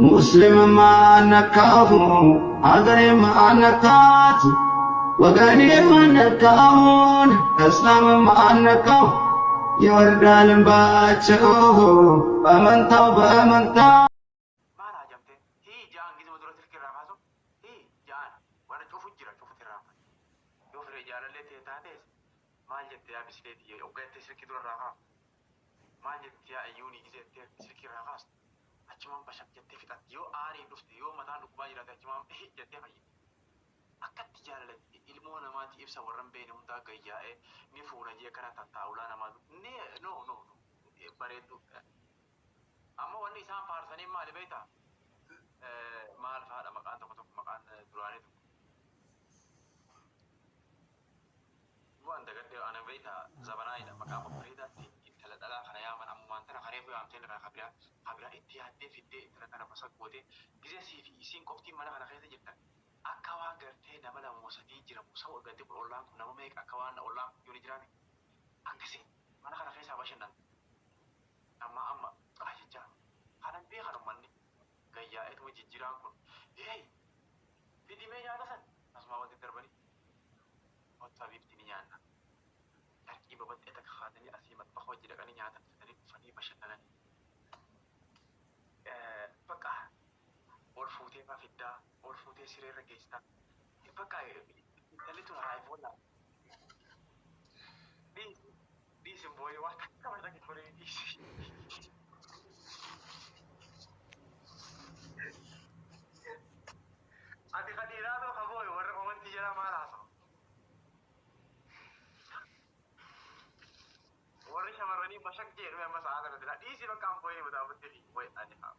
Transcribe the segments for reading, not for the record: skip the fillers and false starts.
ሙስሊምም አልነካሁ፣ ሀገሬም አልነካት፣ ወገኔም አልነካሁን፣ እስላምም አልነካሁ። ይወርዳል እንባቸው በመንታው በመንታው። Maal haajamte? Hii ja'an gizuma dura silkii irraa kaasu hii ja'an warra cufu jira cufutti irraanfate. Yoo firee jaalallee ta'e taates maal jette yaa bisilee tiyya hoggaa jettee silkii dura irraa kaaftu. Maal jette yaa ayyuunii gizee jettee silkii irraa kaastu. Achumaan bashaq jettee fixatti. Yoo aariin dhufte yoo mataan dhukkubaa jiraate achumaan ihi jettee fayyiti. Akkatti jaalala ilmoo namaati ibsa warra hin beekne hundaa gayyaa'ee ni fuuna jee akkana tattaa'ulaa namaa ni no no no bareeddu. Amma wanni isaan faarsaniin maali beektaa? Maal faadha maqaan tokko tokko maqaan duraanii tokko. Waan dagadhe ana beektaa zabanaayidha maqaa babbareedaatti intala dhalaa kana yaaman ammumaan tana kareefu yaamteen irraa kabiraa kabiraa itti yaaddee fiddee intala tana basa gootee gizee sii fi isiin qoftiin mana kana keessa jirtan akka waan gartee nama lama moo sadii jira moo sawa gandi kun ollaan kun nama meeqa akka waan ollaan kun yoo ni jiraame akkasi mana kana keessaa bashannanta. Amma amma ah jechaa kanan beekan ummanni gayyaa'eetuma jijjiraan kun hey fidi mee nyaata san asumaa walitti darbanii kottu habiibti ni nyaanna carqii babaxxee takka kaatanii asii maxbaxa wajji dhaqanii nyaata fidanii dhufanii bashannananii bakka ol fuutee faa fiddaa ol fuutee siree irra geessita bakka intalli tun haayifoon dhiisi Dhiisi hin boo'in waan takka mata hin godhin dhiisi. Ati ka dhiiraa too ka boo'e warra komantii jalaa maal haasawa? Warri shamarranii bashaq jedhu amma sa'aa kana silaa dhiisi bakka hin boo'in mataa butti fi wayi ani haa.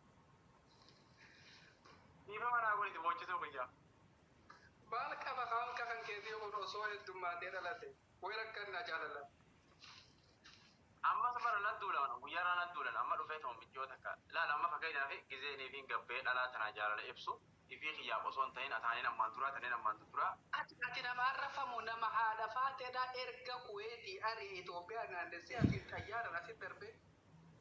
Dhiifama naa godhi si boochisuu guyyaa. Maal qaba ka kan keetii kun osoo heddummaatee dhalate. Way rakkanna jaalala. Ammas bara nan duulan guyyaarraa nan duulan amma dhufee tuma micciyoo takka laal amma fakkeenyaaf gizee niifiin gabbee dhalaa tanaa jaalala ibsu ifii kiyyaaf osoo hin ta'in ataaniin ammaan duraa taneen ammaan duraa. Ati ati nama arrafamu nama haadha faaxeedha erga kuweetii ari'e Itoophiyaa naannessee asiin xayyaaran asi darbe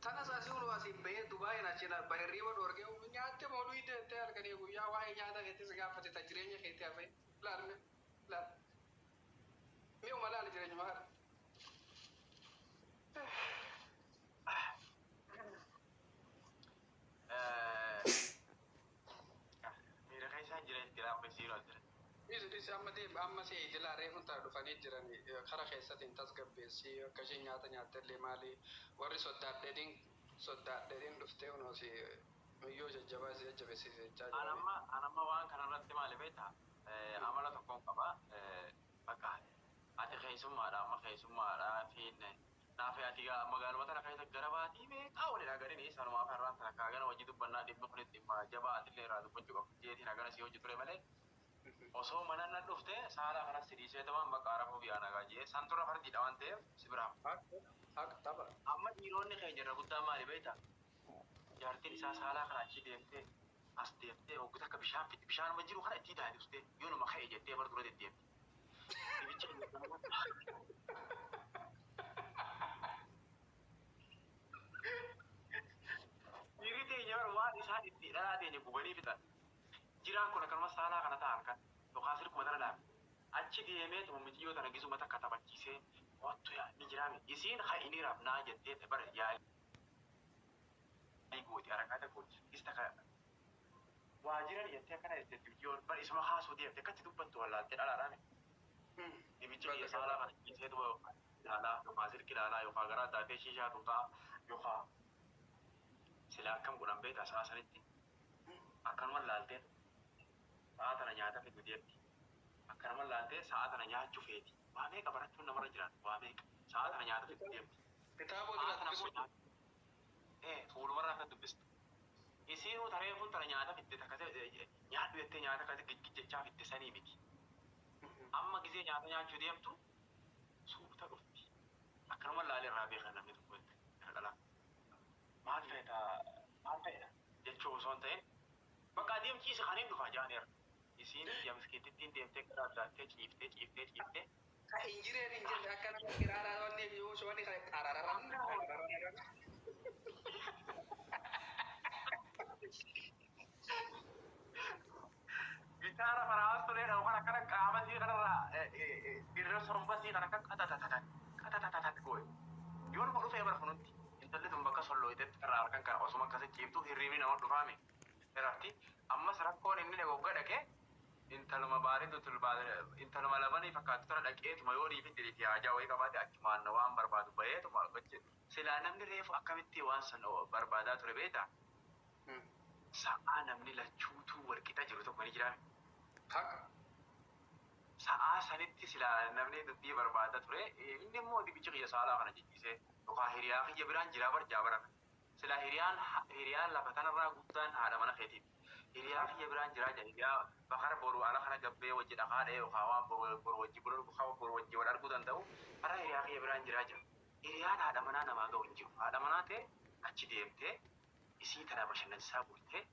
tanas asii olu asiin bahee Dubaayin achiin abba hirriiba dhoorgee nyaatte moo dhuyde jettee halkanii guyyaa waa'ee nyaata keetti si gaafate ta jireenya keetti hafee laal mee laal. Mee uma laali jireenyuma kana. Miira keessaan jira itti laafee siiroo jira. Dhiisi dhiisi amma deemi amma si eeyti reefun tana dhufanii jiran kara keessatiin tasgabbeessi akka isheen nyaata nyaattellee maali warri soddaadheedhiin soddaadheedhiin dhuftee kunoo si miyyoo jajjabaa si jajjabeessisi jechaa An jiranii. amma an amma waan kanarratti maali beektaa amala tokkoon qaba Bakka ati keessummaadha amma keessummaadha fiinne naafi ati gaa magaaluma tana keessa gara baatii meeqaa waliin agarini sanumaaf har'aan tana kaagana wajji dubbannaa dhimmi kunis dhimma jabaa atillee irraa dubbachuu qabdu jeetiin hagana si hojji ture malee osoo mana nan dhufte saalaa kanas si dhiisee tumaan bakka rafuu biyyaa nagaa jee santurra fardiidha waan ta'eef si biraa Haq haq tapha. Amma dhiironni keenya irra guddaan maali beektaa jaartiin isaa saalaa kana achii deemtee as deemtee hoggu takka bishaan fiddi bishaanuma jiru kana ittii daadi ustee yoonuma ka'e jettee bar dura deddeemti. Dibicha Dhiirri teenya bar waan isaan itti dhalaa teenya gubanii fixan. Jiraan kun akkanuma saalaa kana ta'a halkan yookaan silkuma tana dhaabe. Achi deemee tuma miciyyoo tana gizuma takka taphachiisee kottu yaa ni jiraame. Isiin ka'inii rafnaa jettee bar yaalii gooti harakaata gooti is takka waa jiran jettee akkana jette miciyyoon bar isuma kaasuu deemte akkatti dubbattu wallaaltee dhalaadhaame. Dibichi kiyya saalaa kana ciisee duba yookaan ilaalaa yookaan silki ilaalaa yookaan garaa daakee shiishaa tuutaa yookaan sila akkam godhan beektaa sa'a sanitti akkanuma laaltee sa'a tana nyaata fidu deemti. Akkanuma laaltee sa'a tana nyaachuu feeti. Waa meeqa barachuun namarra jiran waa meeqa sa'a tana nyaata fidu deemti. Kitaaba Sa'a dura tana immoo dubbisuu. nyaata fuulumarraa akka dubbistu. Isiinuu tareefuun tana nyaata fidde takka nyaadhu jettee nyaata akkasi gijgij jechaa fidde sanii miti. Amma gizee nyaata nyaachuu deemtu suuta dhufti. Akkanuma laalee irraa beekan namni tokko jette dhala. Maal feeta maal feeta jechuu osoo hin ta'in bakka adeemchiisa kan hin dhufa jaaneera. Isiin yaa miskiintittiin deemtee gara addaattee ciiftee ciiftee ciiftee. Ka hin jireen hin jirre akka nama kiraaraa wanni yoo wanni kana qarararan qarararan. Faraas tolee dha kan akkana qaama sii kanarraa dirra somba sii kan akka qatatatatat qatatatatat gooye. Yoo nama dhufee bara kunutti intalli tun bakka sollooyitetti irraa halkan kana osuma akkasi ciiftu hirriibni nama dhufaame. Irratti ammas rakkoon inni dhagogga dhaqee intaluma baaritu intaluma labanii fakkaattu tana dhaqeetuma yoo dhiifin diriifi haajaa wayii qabaate achumaan waan barbaadu baheetuma gochi silaa namni reefu akkamitti waan san barbaadaa ture beektaa? Sa'aa namni lachuutuu walqixa jiru tokko ni jiraame. Haqa. Sa'aa sanitti silaa namni dubbii barbaada ture inni immoo dibichi kiyya saalaa kana jijjiisee yookaan hiriyaa kiyya biraan jiraa bar jaabara. Silaa hiriyaan hiriyaan lafa kanarraa guddaan haadha mana keetiiti. Hiriyaa kiyya biraan jiraa jira hiriyaa bakara boru ala kana gabbee wajji dhaqaa dha'ee yookaan waan boru wajji bulu boru wajji wal arguu danda'u hara hiriyaa kiyya biraan jiraa jira. Hiriyaan haadha manaa namaa ga'u hin jiru. Haadha manaa ta'e achi deemtee isii tana bashannansiisaa bultee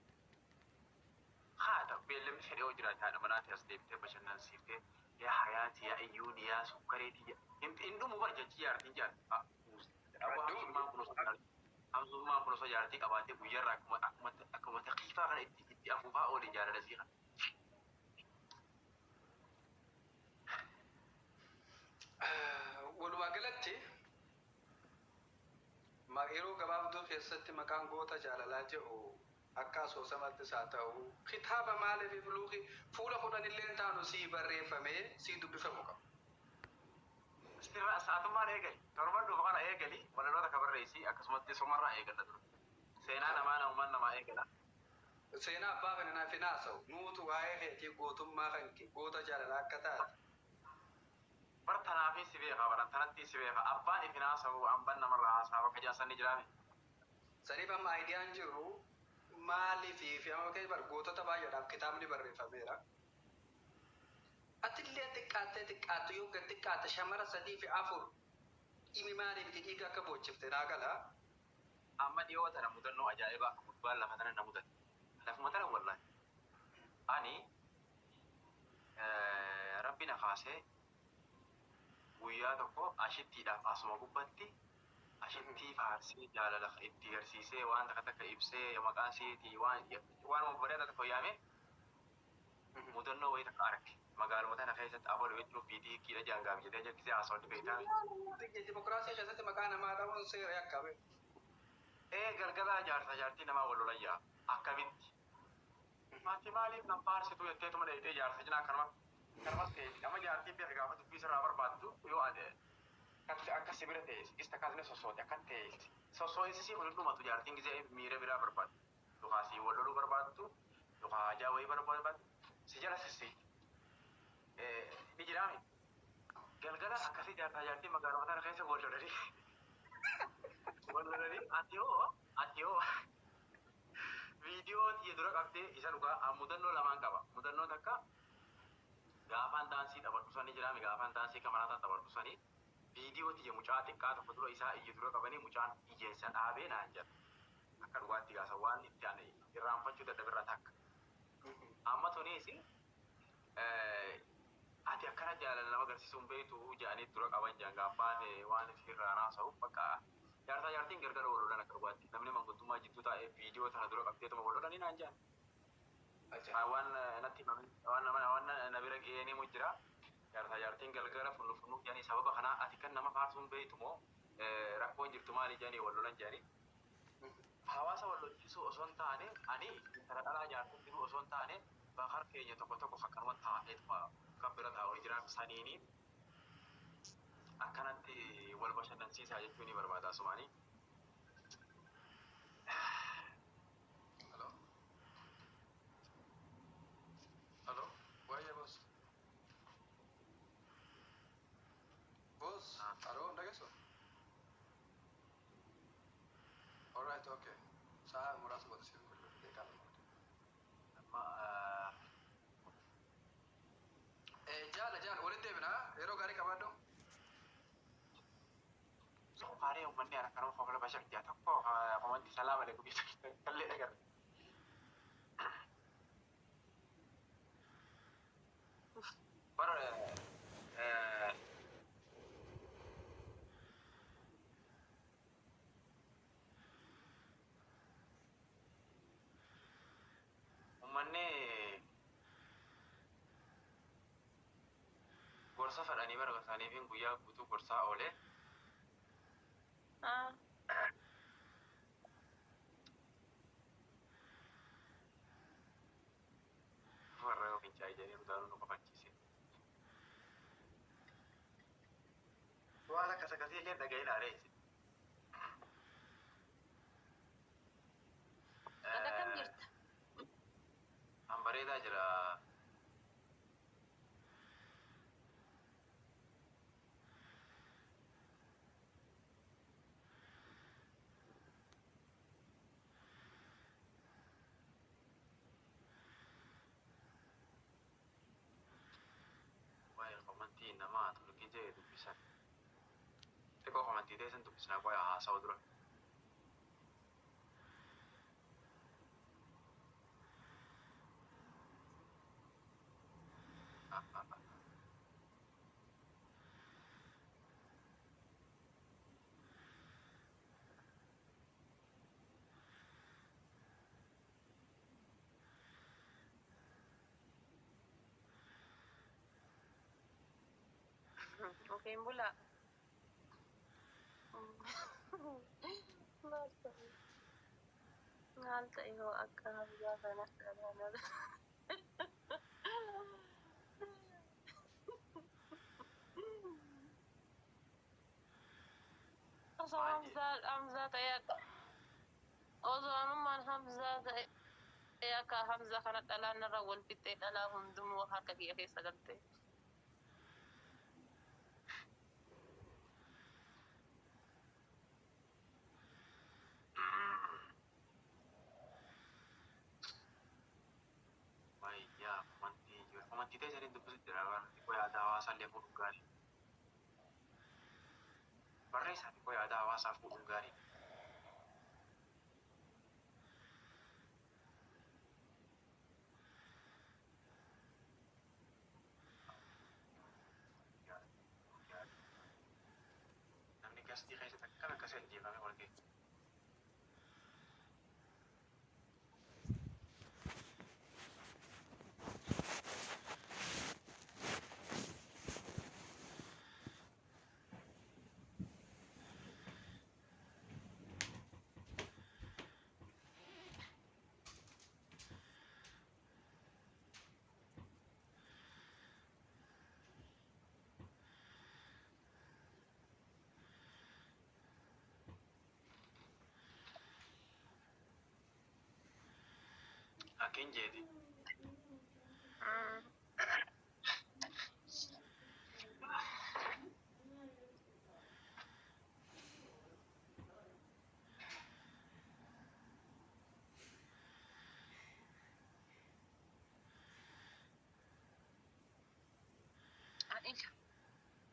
haadha beellamni fedhee hoo jiraate haadha manaa ta'e as deemtee bashannansiiftee yaa hayaati yaa iyyuuni yaa sukkareeti hin dhumu bar jechi jaartiin jaarti. Hamzummaan kun osoo jaartii qabaatee guyyaarraa akkuma akkuma akkuma taqiifaa kana itti itti afuufaa oole jaalala sii kana. Walumaa galatti yeroo gabaabduu keessatti maqaan goota jaalalaa jedhu akka asoosamattis haa ta'u kitaaba maaliif buluuki fuula 10 illee taanu sii barreeffamee sii dubbifamu qaba. Sirra sa'atummaan eegali. Torban dhufu kana eegali. Walaloota ka barreessi akkasumatti sumarraa eegalla ture. Seenaa namaa namummaan namaa eegala. Seenaa abbaa kana naaf hin haasa'u. Nuutu waa'ee keetii gootummaa kan kee goota jaalalaa akka taate. Bar tanaafin si beeka baran tanatti si beeka. Abbaan ifin haasa'u ambaan namarraa haasa'a bakka jaasan ni jiraame. Saniif amma ideaan jiru maaliif fi amma kee bar gootota baay'eedhaaf kitaabni barreeffameera. Atillee xiqqaattee xiqqaattu yoo gad xiqqaatte shamara sadii fi afur dhimi maaliif dhiiga akka boochifte naa gala. Amma dhiyoo tana mudannoo ajaa'ibaa akka gubbaan lafa tana na mudate. Lafuma tana wallaahi. Ani rabbi na kaasee guyyaa tokko ashittiidhaaf asuma gubbatti ashittii faarsee jaalala itti agarsiisee waan takka takka ibsee maqaan isiitii waan waan bareedaa tokko yaame mudannoo wayii takka arge. Magaaluma tana keessatti abalu jechuun fiitii hiikkiidha jaangaaf jedhee jekkisee haasawatti beektaa. Dimokiraasii keessatti maqaa namaa dha'uun seera yakkabe. Ee galgala jaarsa jaartii namaa wal lolayyaa akkamitti? Maatii maaliif nan faarsitu jetteetuma dheeyitee jaarsa cinaa akkanuma akkanumas ta'e nama jaartii beeka gaafa dubbii sirraa barbaaddu yoo ade akka sibira ta'e isa kaasne sossoote akkan ta'e sossoo'insisii kun dhumatu jaartiin gisee miira biraa barbaaddu yookaan si wal loluu barbaaddu yookaan hajaa wayii barbaaddu si jala sissii ni jiraame. Galgala akkasii jaarsaa jaartii magaalota tana keessa wal lolanii wal lolanii ati hoo viidiyoo tiyya dura qabdee isa dhugaa mudannoo lamaan qaba. Mudannoo takka gaafaan daansii taphadhu sanii jiraame gaafaan daansii kamaraataan taphadhu sanii viidiyoo tiyya mucaa xiqqaa tokko dura isaa iyya dura qabanii mucaan iyyeessa dhaabee naan jedha. Akka dhugaatti gaasa waan itti ani irraanfachuu dadhabirra takka. Amma tuniis ati akkana jaalala nama agarsiisuun beektu jedhanii dura qaban jedhan gaaffaan waan irraa haasa'u bakka jaarsaa jaartiin gargar wal lolan akka dhugaatti namni manguddummaa jidduu taa'ee viidiyoo tana dura qabdeetuma wal lolanii naan jedhan. Waan natti himame waan nama waan na bira ga'ee ni jira. Jaarsaa jaartiin galgala funnu funnu jedhanii sababa kanaa ati kan nama faarsuun beektu moo rakkoon jirtu maali jedhanii wal lolan jedhanii. Hawaasa wal lolchiisuu osoo hin taane ani intala dhalaa jaartiin jiru osoo hin taane bakar keenya tokko tokko akkanuma taa'eetuma kan bira taa'u jira saniini akkanatti wal bashannansiisaa jechuun ni barbaada asumaanii. Hello? Hello? Wayya boss? Boss, hello, dhageessu? Alright, okay. Sa'a muraasa booda siif bilbilu beekaa lama. Amma Jaala jaala walitti deebinaa yeroo gaarii qabaadhu. Kaaree uummanni ana kanuma kofla bashar jaa tokko komanti salaam alaikum kallee dhagarre. Bara uummanni Gorsa fedhanii bara isaaniifin guyyaa guutuu gorsaa oolee. Warra fincaa'ee jedhee mudaan nu qofachiise. Waan akkas akkasii illee dhaga'in aareessi. Ati akkam jirta? An bareedaa jira. Waa'ee komantii namaa turkii jee dubbisan. Xiqqoo komantii teessan dubbisnaa qoyaa haasa'u dura. Ofiin bulaa. Maal ta'e? Maal ta'e hoo akka Hamzaa kana dhalaana. Osoo Hamzaa ta'e akka osoo anummaan Hamzaa ta'e akka Hamzaa kana dhalaan irra wal fixxee dhalaa hundumuu harka kiyya keessa galte. Wayyaa komantii jiru. Komantii teessanii dubbisu jira. Xiqqoo yaada hawaasaa illee fuudhuun gaarii. Barreessaa xiqqoo yaada hawaasaa fuudhuun gaarii. Namni gastii keessatti akkana akkasii ajjeefame wal ga'e. Akkin jeeti. Ani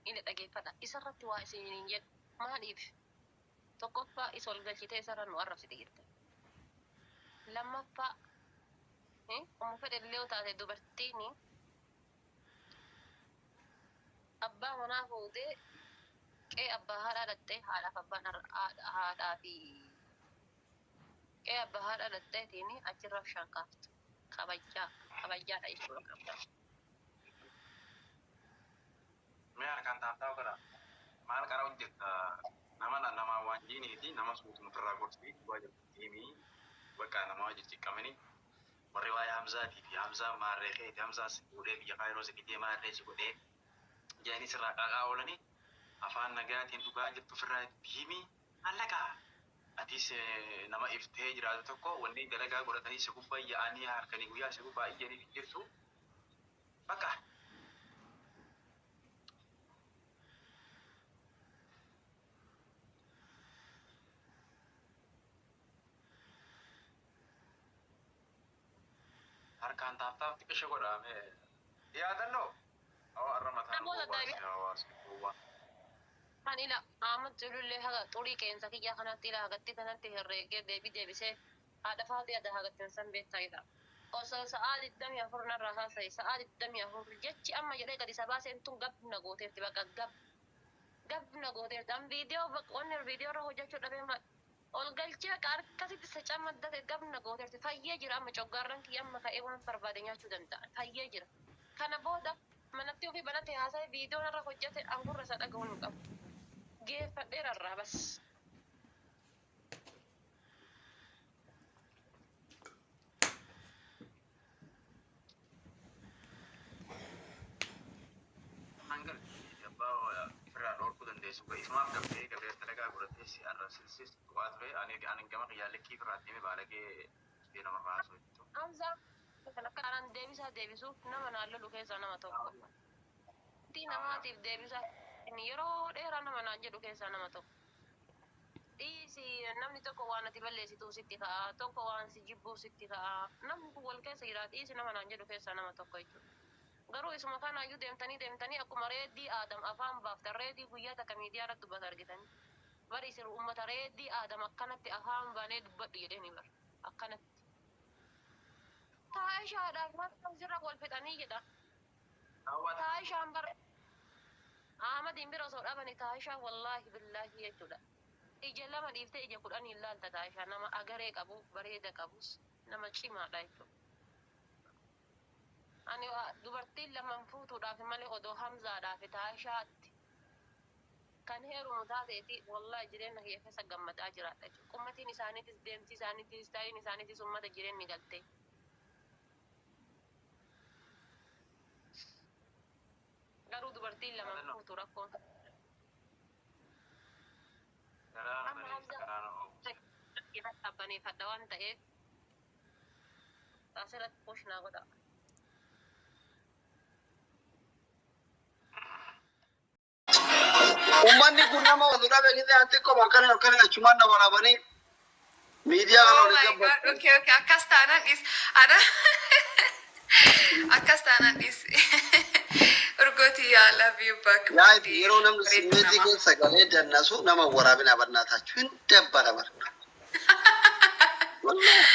ila dhageeffadha. Isarratti waa isiniin jedhu maaliif? Tokkoffaa isa ol galchitee isarra nu arrabsite jette. Lammaffaa Amma fedhe illee yoo taate dubartiin abbaa manaa fuutee qe'ee abbaa haadhaa dhattee haadhaaf abbaan haadhaa fi qe'ee abbaa haadhaa dhatteetiin achirra bishaan kaaftu. Kabajaa kabajaadha jechuudha qabda. Mee harkaan taaftaa godha. Maal qara hojjetta? Nama namaa waan jiiniiti nama suutuma ofirraa gorsii dhugaa jirtu himii bakka namaa wajjin ciqqamanii warri waa'ee Hamzaatii fi Hamzaa maarree keeti Hamzaa si fuudhee biyya Kaayiroo si fidee maarree si godhee jedhanii sirraa qaaqaa oolanii afaan nagaatiin dhugaa jirtu ofirraa itti himii mallaqa. Atis nama iftee jiraatu tokko wanni dalagaa godhatanii si gubbaa yaa'anii halkanii guyyaa si gubbaa iyyanii hin jirtu. Bakka. Harkaan taaftaaf xiqqisha godhaame. Yaadannoo. Awwa arra mataan Namoota gowwaa deebi- si hawaasni gowwaa. Kan ila Ahmad Julullee haga xurii qeensa kiyyaa kanatti ila hagatti kanatti herreegee deebii deebisee haadha faaxii adda hagattiin san beektaa jedha. Osoo sa'aa 24 narraa haasa'i sa'aa 24 jechi amma jedhee gadi isa baaseen tun gab na gooteerti bakka gab gab na gooteerti. An viidiyoo bakka wanni viidiyoo irra hojjechuu dhabee ma ol galchee akka harkasitti isa camaddate gab na gooteerti. Fayyee jira amma coggaarran kiyya amma ka'ee waan barbaade nyaachuu danda'a. Fayyee jira. Kana booda Manatti ofii banate haasa'e, viidiyoo narra hojjete, an gurra isa dhaga'uun hin qabu. Geeffadheera irraa bas. Hangar abbaa ofirraa dhorkuu dandeessu isumaaf gabbee gabbee dalagaa godhatee si arrabsiisis tuqaa ture. Ani gama kiyyaa likkii ofirraa deeme baalagee namarraa haasoo jechuudha. Hamzaa kan akka kanaan deebisaa deebisuuf nama naan lolu keessaa nama tokko. Wanti namaatiif deebisaa inni yeroo dheeraa nama naan jedhu keessaa nama tokko. Dhiisi, namni tokko waan ati balleessituu sitti ka'a, tokko waan si jibbuu sitti ka'a. Namni kun wal keessa jira, dhiisi nama naan jedhu keessaa nama tokko jechuudha. Garuu isuma kanaayyuu deemtanii deemtanii akkuma reeddii Aadam afaan baaftan, reeddii guyyaa takka miidiyaa irratti dubbata argitanii. Bari isin uummata reeddii Aadam akkanatti afaan banee dubbadhu jedheeni bar akkanatti. Taayishaadhaaf harka sirra wal fixanii jedha. Taayishaan bar Ahmadiin bira osoo dhabani Taayishaa wallaahi billaahi jechuudha. Ija lama dhiiftee ija 10 ilaalta. Taayishaa nama agaree qabu, bareeda qabus, nama cimaadha jechuudha. Ani dubartiin laman fuutuudhaaf malee odoo Hamzaadhaaf Taayishaatti kan heerumu taateeti, wallaahi jireenya kiyya keessa gammadaa jiraadha jechuudha. Qummatiin isaaniitis, deemsi isaaniitis, istaayiin isaaniitis uummata jireenyi galtee. Garuu dubartiin lama fuutu rakkoon. Amma Hamzaa qabbaneeffadha waan ta'eef asirratti push naa godha. Uummanni kun nama wal dhabe gisee an xiqqoo akkana akkana achumaan na waraabanii miidiyaa kana Oh olii my God. gabbatu. Okay. Akkas taanaan dhiis. Ana akkas taanaan dhiis. Urgooti, I love you back. Yaa yeroo namni Bareedu simmeetii nama. keessa galee dannasu nama waraabina barnaataachuu hin dabbara bara. Wallahi.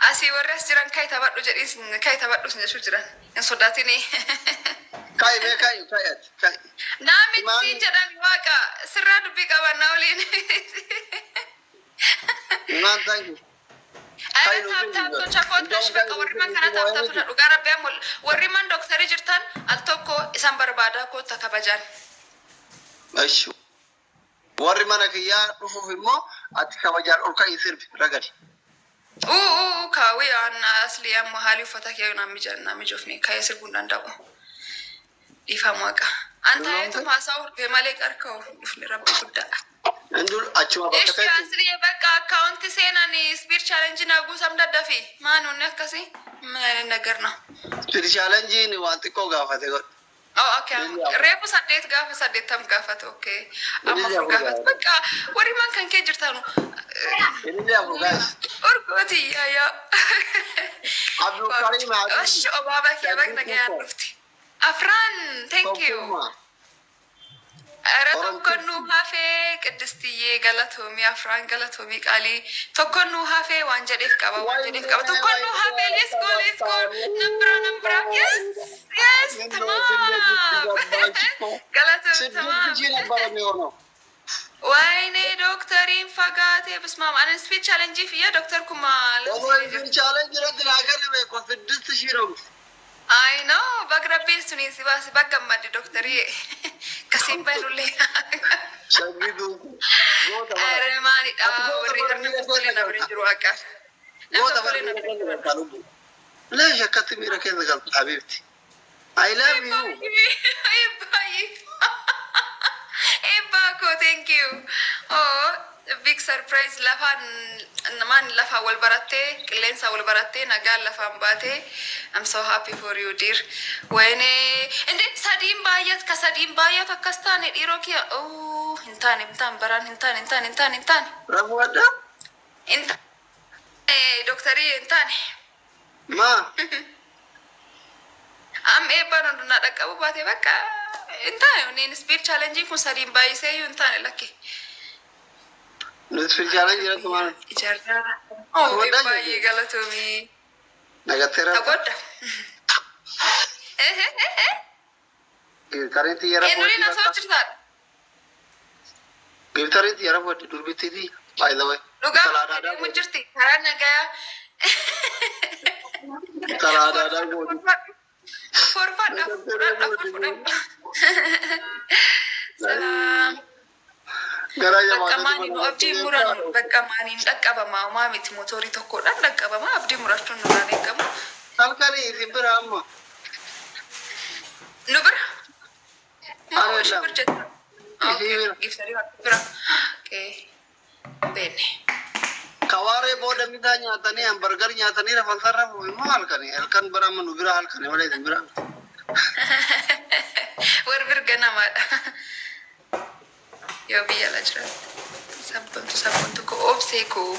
Asii warri as jiran kai taphadhu jedhiis, kai taphadhu sin jechuu jiran. Hin sodaatini. Kai mee, kai kai, ati kai. Naamichi Imaan jedhan waaqa sirraa dubbii qaban na waliin. Imaan, thank you. Ara Kai nu tap tap tolcha kootta Iddoon bakka warri man kana tap tap tolcha, dhugaa rabbi, amma warri man dooktarii jirtan al tokko isan barbaada, kootta kabajaan. Eshi. Warri mana kiyyaa dhufuuf immoo ati kabajaan ol ka'ii sirbi ragadi. Uu uu, kaawwi aan asli amma haalli uffata kee naan mijan naan mijoofne, ka'ee sirbuu hin danda'u. Dhiifama waaqa. An taa'eetu haasaa hordofee malee qarka'u dhufne, rabbi guddaa. Indul achuma bakka Ishi ta'etti. asli bakka account seenan speed challenge naa guutam daddafi maan onni akkasii ምን አይነት ነገር ነው? Speed challenge waan xiqqoo gaafate godhe. Oh, okay. Lilli afur. Reefu saddeet gaafa saddeettam gaafate, okay. Amma Lilli afur afur gaafate. gaafate. Bakka warri man kan kee jirtanu. Ililli afur, guys. Urgooti yaa yaa. Abdul Karim Habibi. Osh obaaba kee bak nagayaan dhufti. Afraan, thank you. Tokkummaa. Ara tokko nu hafee, Qiddistiyyee galatoomii, Afraan galatoomii qaalii, tokko nu hafee, waan jedheef qaba, waan jedheef qaba, tokko nu hafee. Let's go, let's go, nambira nambira, yes, tamaam, galatoomii. ስድስት tamaam ሺህ ነበረ የሚሆነው። ወይኔ ዶክተሪን fagaatee ብስማም አንን speed challenge fiyya ዶክተር ኩማ. Osoo speed challenge irratti naa kenname ko 6000 ነው. I know, baga rabbiin suniin si baase, baga gammadde dooktarii kasiin bahinullee. Shaggituu goota bara. ኧረ maalidha Ati goota warri bara namni miira tokkollee keessa na bira galta. jiru waaqa. Namni Goota bara tokkollee na miira bira keessa jiru. galta lubbu. Leesh akkatti miira keessa galta habiibti. I love you. Baay'ee eebbaa koo, thank you. Oh, big surprise, lafaan namaan lafaan wal barattee, qilleensa wal barattee, nagaan lafaan baatee. I'm so happy for you, dear. ወይኔ እንዴ, sadiin baay'at ka sadiin baay'atu akkas taane dhiiroo kiyya. Oh, hin taane, hin taane, baraan hin taane, hin taane, hin taane, hin taane. Rafuwadha? Hin taane dooktarii, hin taane. Maa? Amma eebbaan hundunaa dhaqqabu baate bakka hin taane. Onneen speed challenge kun sadiin baay'isee iyyuu hin taane lakke. Nuti speed challenge irratti maal? Ijaarraa. Oh, Tagoddaa. Baay'ee galatoomii. Nagatteera. Tagodda. Giftariin xiyyaara Eenyuun foodii asoo bakka. jirtaadha? Giftariin xiyyaara foodii durbittiiti. By the way. Dhugaa Talaadaa deemu jirti. Karaa nagayaa. Talaadaa gooti. Fudhadha, fudhadha, fudhadha. Salaam. Garaa Bakka jabaatee maaliin nu abdii murannu, bakka maaliin dhaqqabamaa, homaa miti, motorii tokkodhaan dhaqqabamaa, abdii murachuun nurraan eegamu. Halkanii isin bira amma. Nu bira? Maa Areela. ishee bira jetta? Ishee bira. Giftari bira. Okay. Beenne. Kawaaree booda misaa nyaatanii hambargar nyaatanii rafan sarrafu immoo halkanii. Halkan bira amma nu bira halkanii malee isin bira. Warri birga namaadha. Yoo biyya ala jiraate. Sabboontu sabboontu koo obsee koo.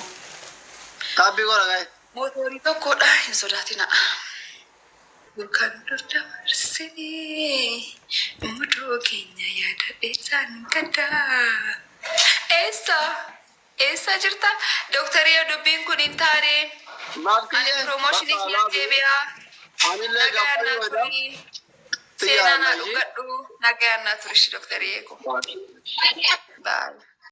Taabbii godha gaa'e. Motorii tokkodha hin sodaatina. Kan dur dabarsinee mudoo keenya yaadadhee isaan gaddaa. Eessa? Eessa jirta? Dooktarii, dubbiin kun hin taane. Ani promotionii kiyya deebi'a. Anillee Nagayaan naa gabbaayii wadaa. turi. Seenaa naa dhugadhu. Nagayaan naa turi dooktarii eegu. Bye.